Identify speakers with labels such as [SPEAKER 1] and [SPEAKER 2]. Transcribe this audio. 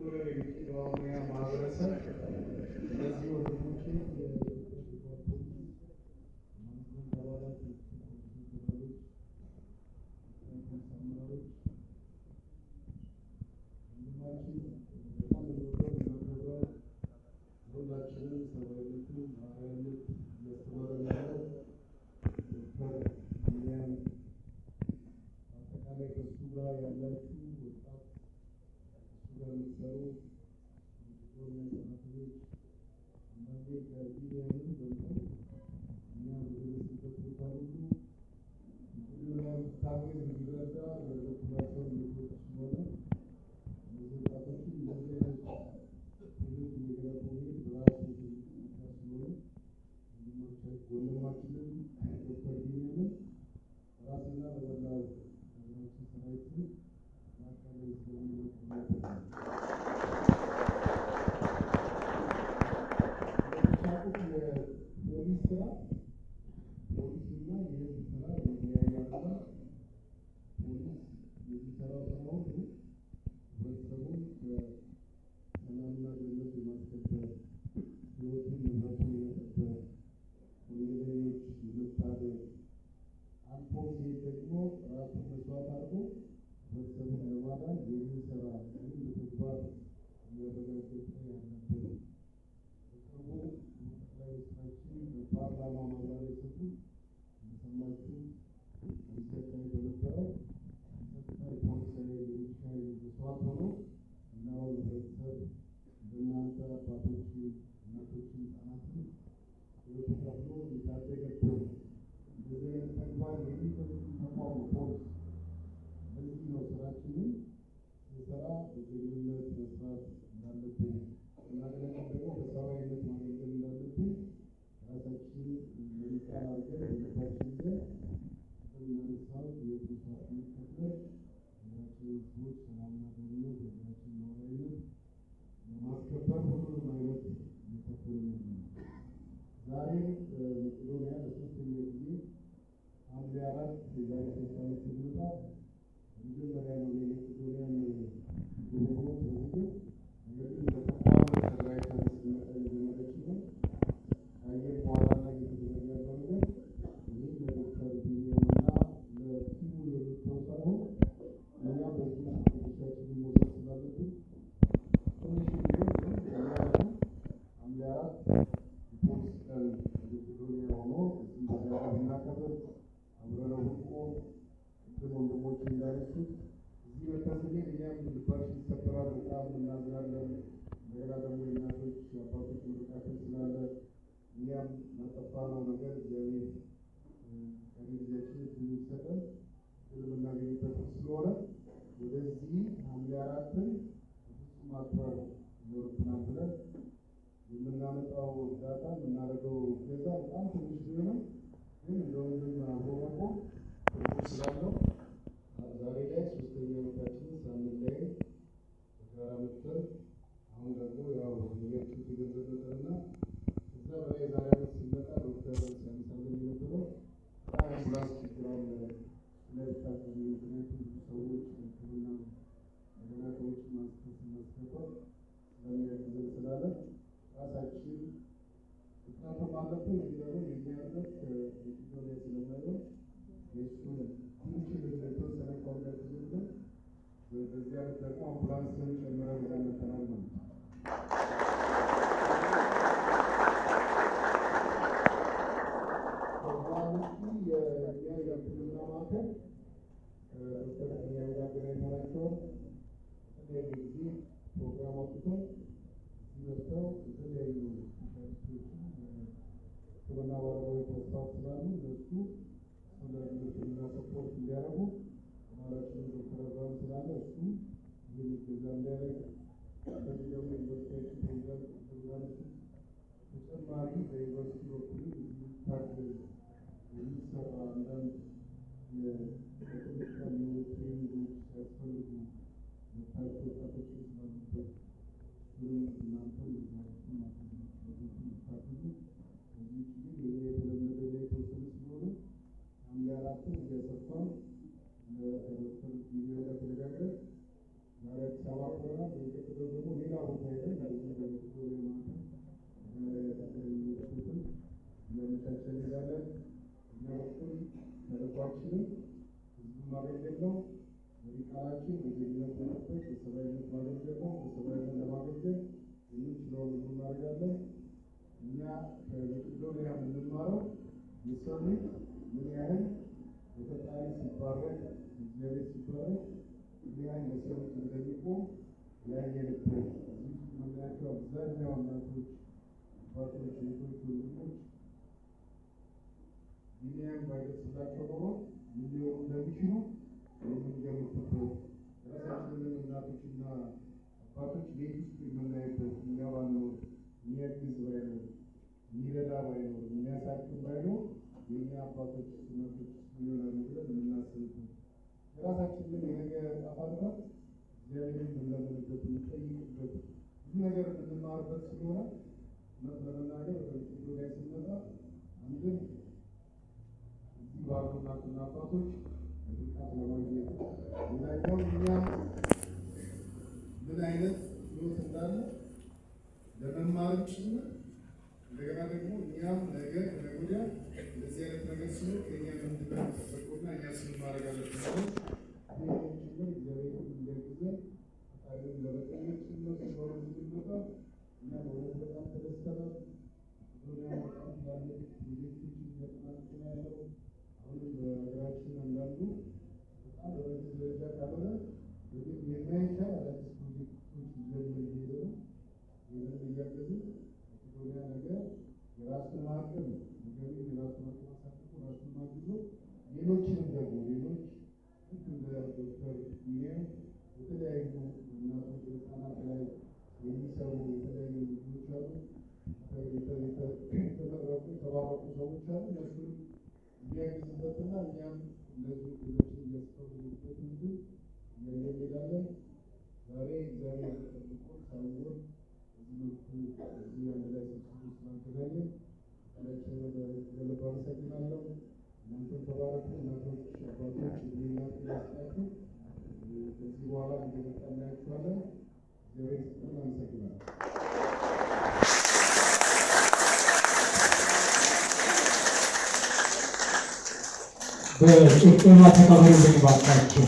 [SPEAKER 1] የመቄዶንያ ማህበረሰብ እነዚህ ወንድሞቼ የኢትዮጵያ ፖሊስ management አባላት፣ የፖሊስ ጀነራሎች፣ የፖሊስ አመራሮች፣ ወንድማችን በጣም የምንወደው የምናከብረው ሁላችንም ሰብአዊነትን አርአያነት እያስተማረን ያለው ዶክተር ቢንያም፣ በአጠቃላይ ከእሱ ጋር ያላችሁ ወጣት ከእሱ ጋር የምትሰሩ የመቄዶንያ ሰራተኞች፣ አንዳንዴ ከቢንያምም በልጠው እኛ በደረስንበት ቦታ ሁሉ መቄዶንያ እንድታግዝ እንዲረዳ የበኩላቸውን እየተወጡ ስለሆነ እነዚህ ወጣቶችን እንደዚህ አይነት ትውልድ እየገነቡ መሄድ በራሱ ትልቅ ጸጋ ስለሆነ ወንድማችንን ዶክተር ቢንያምን በራሴና በመላው ሀገራችን ሰራዊት ስም ላቅ ያለ ምስጋና እናቀርባለን። እንደምታውቁት የፖሊስ ስራ ፖሊስና የህዝብ ስራ የሚለያይ አይደለም። ፖሊስ የሚሰራው ስራ ሁሉ ህብረተሰቡን ከሰላምና ደህንነት የማስከበር፣ ህይወቱን ንብረቱን የመጠበቅ፣ ወንጀለኞች የመታደግ፣ አልፎ ሲሄድ ደግሞ ራሱን መስዋዕት አድርጎ ህብረተሰቡን ለማዳን የሚሰራ ይህም በተግባር እያረጋገጠ ያለበት በቅርቡ ጠቅላይ ሚኒስትራችን በፓርላማ ማብራሪያ የሰጡ እንደሰማችሁ ፖሊስ አካባቢ በነበረው የጸጥታ የፖሊስ ኃይል የሚሊሻ ኃይል መስዋዕት ሆኖ ሌላውን ህብረተሰብ እንደናንተ አባቶችን፣ እናቶችን፣ ህጻናትን ህይወቱ ከፍሎ የታደገበት እንደዚህ አይነት ተግባር የሚፈጽም ተቋም ነው ፖሊስ። ለዚህ ነው ስራችንን ስንሰራ በጀግንነት መስራት እንዳለብን፣ ስናገለግል ደግሞ በሰብአዊነት ማገልገል እንዳለብን ራሳችን መሪ ቃል አድርገን በልባችን ይዘን ቅድም እንዳነሳሁት የህይወት መስዋዕትነት ከፍለን የሀገራችንን ህዝቦች ሰላምና ደህንነት፣ የሀገራችንን ሉዓላዊነት ለማስከበር ሁሉንም አይነት እየከፈልን ያለ ነው። ዛሬም መቄዶንያ ለሶስተኛ ጊዜ ሐምሌ 4 የዛሬ 3 ዓመት ስንመጣ መጀመሪያ ነው የመቄዶንያን ጎበኘሁት በጊዜው። ነገር ግን በተቋም ተደራጅተን ስንመጣ የጀመረችን ነው። ካየን በኋላ እና እየተደረገ ያለው ነገር ይህ ለዶክተር ቢንያምና ለቲሙ የሚተው ሳይሆን እኛም በዚህ ውስጥ የድርሻችንን መውሰድ ስላለብን ትንሽ ቢሆን ግን በየዓመቱ ሐምሌ 4 የፖሊስ ቀን መቄዶንያ ሆኖ እዚህ በጋራ ብናከብር አብረነው ብንቆም ቅድም ወንድሞች እንዳነሱት እዚህ መተን ስንሄድ እኛም ልባችን ይሰበራል፣ በጣም እናዝናለን። እንደገና ደግሞ የእናቶች የአባቶች ምርቃትን ስላለ እኛም ላጠፋነው ነገር እግዚአብሔር ቀሪ ጊዜያችንን እድል ይሰጠን እድል የምናገኝበት ስለሆነ ወደዚህ ሐምሌ 4ን በፍጹም ማክበር ይኖርብናል ብለን የምናመጣው እርዳታ የምናደርገው እገዛ በጣም ትንሽ ቢሆንም ግን እንደ ወንድም አብሮ መቆም ትርጉም ስላለው ዛሬ ላይ ሶስተኛ ዓመታችንን ሳንለያይ በጋራ መጥተን አሁን ደግሞ ያው ያያችሁት የገንዘብ መጠንና ከዛ በላይ ዛሬ ዓመት ስንመጣ ዶክተር ሲያነሳልን የነበረው በጣም አምቡላንስ ችግር አለ ላይ ብታግዙ፣ ምክንያቱም ብዙ ሰዎች ሕክምና እንደገና ከውጭ ማንስተን ስናስገባ ስለሚያግዘን ስላለ ራሳችን እጥረትም አለብን። ግን ደግሞ የኛ እጥረት ከመቄዶንያ ስለማይሆን የእሱን ብንችል የተወሰነ እንኳን ቢያግዙን ብለን በዚህ ዓመት ደግሞ አምቡላንስን ጨምረን ይዘን መጥተናል ማለት ነው። ከዛ ውጪ የእኛ የሕክምና ማዕከል ከዶክተር ቢንያም ጋር አገናኝተናቸዋል። በተለያየ ጊዜ ፕሮግራም አውጥተው እዚህ መጥተው የተለያዩ ስፔሻሊስቶችን የሕክምና ባለሙያዎች መስፋት ስላሉ እነሱ አስፈላጊ ሕክምና support እንዲያደርጉ አባላችንን ዶክተር አብርሃም ስላለ እሱ ይህን እገዛ እንዲያደርግ በዚህ ደግሞ ዩኒቨርሲቲያችን ፕሬዚዳንት እንዳነሱት ተጨማሪ በዩኒቨርሲቲ በኩል የሚታገዝ የሚሰራ አንዳንድ የፖለቲካ የሆኑ training ኦች ሲያስፈልጉ መታች ወጣቶችን ስላሉበት እሱንም እናንተም እዛችሁ ማገዝ የምትችሉትን እንድታግዙ። ከዚህ ውጭ ግን የኛ የተለመደ እና የተወሰነ ስለሆነ ሐምሌ 4ን እያሰፋን ከዶክተር ቢንያም ጋር ተነጋግረን ዛሬ አዲስ አበባ አክብረናል። በሚቀጥለው ደግሞ እያመቻቸን እንሄዳለን። እኛ በኩል ተልዕኳችንም ህዝቡን ማገልገል ነው። መሪ ቃላችን በጀግንነት መጠበቅ፣ በሰብአዊነት ማገልገል ነው። በሰብአዊነት ለማገልገል የምንችለውን ሁሉ እናደርጋለን። እኛ ከመቄዶንያ የምንማረው የሰው ልጅ ምን ያህል በፈጣሪ ሲባረክ፣ እግዚአብሔር ሲባረክ ምን ያህል ለሰው ልጅ እንደሚቆም ያየንበት፣ እዚህ ውስጥ የምናያቸው አብዛኛው እናቶች፣ አባቶች፣ እህቶች፣ ወንድሞች ቢኒያም ባይደርስላቸው ኖሮ ምን ሊሆኑ እንደሚችሉ የምንገምትበት፣ የራሳችንን እናቶችና አባቶች ቤት ውስጥ የምናይበት፣ እኛ ባንኖር፣ የሚያግዝ ባይኖር፣ የሚረዳ ባይኖር፣ የሚያሳክም ባይኖር የእኛ አባቶች እናቶች ምን ይሆናሉ ብለን የምናስብበት፣ የራሳችንን የነገ ዕጣ ፈንታ እግዚአብሔርን የምንለምንበት፣ የምንጠይቅበት፣ ብዙ ነገር የምንማርበት ስለሆነ እውነት ለመናገር ወደ መቄዶንያ ስንመጣ አንድም እዚህ ባሉ እናትና አባቶች ምርቃት ለማግኘት፣ ሌላኛው እኛ ምን አይነት ህይወት እንዳለ ለመማርም ጭምር፣ እንደገና ደግሞ እኛም ነገ ከነገ ወዲያ እንደዚህ አይነት ነገር ሲኖር ከእኛ ምንድን ነው የሚጠበቀውና እኛ ስምን ማድረግ አለብን ብለን ይህንን ጭምር እግዚአብሔርን እንዲያግዘን ፈጣሪውን ለመጠየቅ ጭምር ስለሆነ የምንመጣው እኛ በእውነት በጣም ተደስተናል። መቄዶንያ በጣም ትላልቅ ፕሮጀክቶችን እያጠናቀቀ ነው ያለው። አሁንም በሀገራችን አንዳንዱ በጣም በመንግስት ደረጃ ካልሆነ በግል የማይቻል አዳዲስ ፕሮጀክቶች ሊጀምር እየሄደ ነው። ይህንን እያገዝን መቄዶንያ ነገ የራሱን አቅም ነገሩን የራሱን አቅም አሳድጎ ራሱን አግዞ ሌሎችንም ደግሞ ሌሎች ልክ እንደ ዶክተር ቢኒያም የተለያዩ እናቶች ህጻናት ላይ የሚሰሩ የተለያዩ ልጆች አሉ። የተመረቁ የተባረኩ ሰዎች አሉ። እነሱንም የሚያግዝበትና እኛም እንደዚሁ እገዛችን እያስፈለግበት እንድን እያየን እንሄዳለን። ዛሬ እግዚአብሔር ጠብቆን ሳንጎል በዚህ መልኩ እዚህ አንድ ላይ ሰብስቦ ስላገናኘን ፈጣሪያችንን ከልብ አመሰግናለሁ። እናንተም ተባረኩ። እናቶች፣ አባቶች እድሜና ጤና ይስጣችሁ። ከዚህ በኋላ እንደመጣ እናያችኋለን። እግዚአብሔር ይስጥልን። አመሰግናለሁ።
[SPEAKER 2] በጭብጨባ ተቀበሉልኝ ባካችሁ።